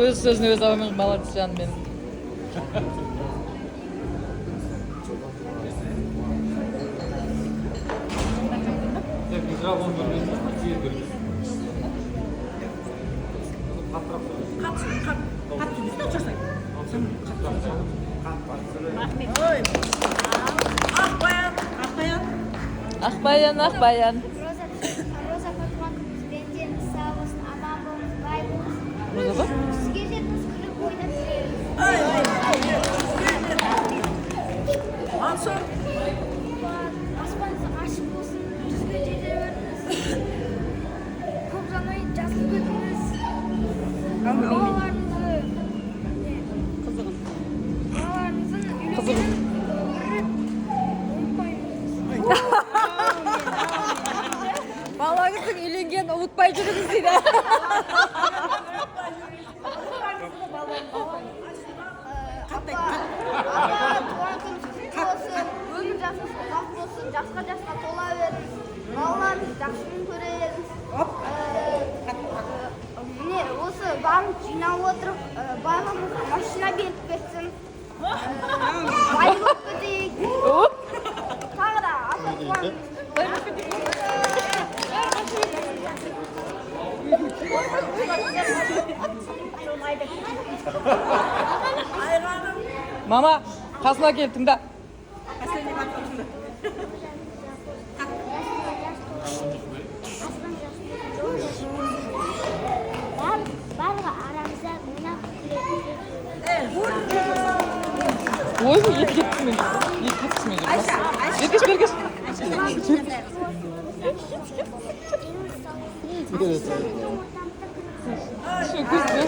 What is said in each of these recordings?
Өз сөзіне өзі аумен, молодец, жаным менің. Ақбаян, Ақбаян. Роза апа, туған күніңізбен, деніңіз сау болсын, аман болыңыз, бай болыңыз. Роза апа? 100-ге жетіңіз, күліп ойнап жүріңіз. Мансұр. Аспаныңыз ашық болсын, 100-ге жете беріңіз. Көп ұзамай жазылып кетіңіз. Балаларыңызды Қызығын. Балаларыңыздың Қызығын. үйленгенін ұмытпаймыз. Балаңыздың үйленгенін ұмытпай жүріңіз дейді. Апа, туған күніңіз құтты болсын, өмір жасыңыз ұзақ болсын, жасқа жасқа тола беріңіз, балаларыңыз жақсы күн көре беріңіз. Міне, осы барын жинап отырып, барлығымызға машина беріп кетсін. Бай болып кетейік. Тағы да, апа, туған күніңіз. Айғаным. Мама, қасына кел, тыңда. Әсел не? Барлығы арамызда ойнап күлетін. Ой, екі кеткісімен жүр. Екі кеткісімен жүр. Айша, Айша. Бергеш, бергеш. Şu көз.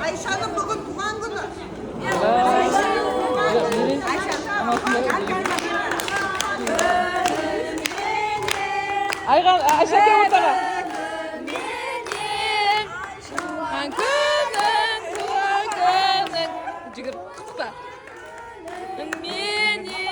Айшаның бүгін туған күні. Айша. Айған, Айша, кел ортаға. Туған күнің, туған күнің. Жүгір, құттықта. Менен.